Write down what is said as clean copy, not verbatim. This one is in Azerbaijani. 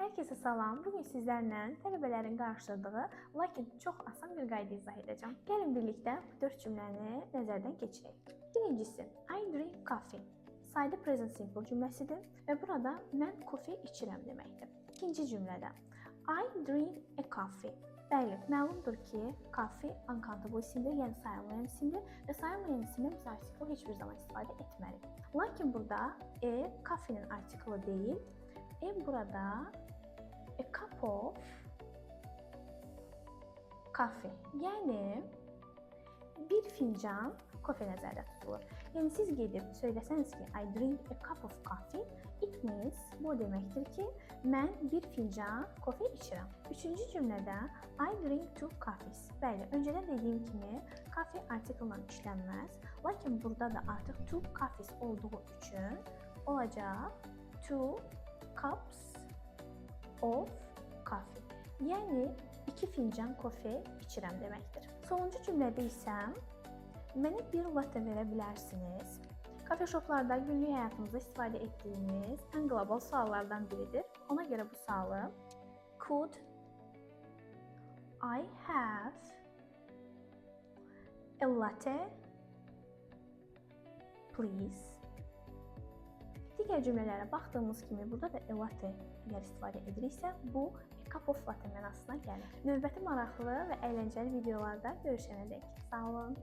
Herkese salam. Bugün sizlərlə tələbələrin qarşıladığı, lakin çox asan bir qayda izah edəcəm. Gəlin birlikdə bu 4 cümləni nəzərdən keçirək. Birincisi, I drink coffee. Sadə present simple cümləsidir və burada mən kofe içirəm deməkdir. İkinci cümlədə I drink a coffee. Bəli, məlumdur ki, coffee uncountable isimdir, yəni sayılmayan isimdir və sayılmayan isimdən biz article heç bir zaman istifadə etmərik. Lakin burada a coffee-nin artiklı deyil, a burada a cup of coffee. Yəni bir fincan kofe nəzərdə tutulur. Yəni siz gedib söyləsəniz ki, I drink a cup of coffee, it means bu o deməkdir ki, mən bir fincan kofe içirəm. Üçüncü cümlədə I drink two coffees. Bəli, öncədən dediyim kimi coffee article işlənməz. Lakin burada da artıq two coffees olduğu üçün olacaq two cups of coffee. Yəni iki fincan kofe içirəm deməkdir. Sonuncu cümlədə isə mənə bir latte verə bilərsiniz? Coffee shoplarda günlük həyatımızda istifadə etdiyimiz ən qlobal suallardan biridir. Ona görə bu sualı could I have a latte, please? Digər cümlələrə baxdığımız kimi burada da a latte əgər istifadə ediriksə, bu a cup of latte mənasına gəlir. Növbəti maraqlı və əyləncəli videolarda görüşənədək sağ olun.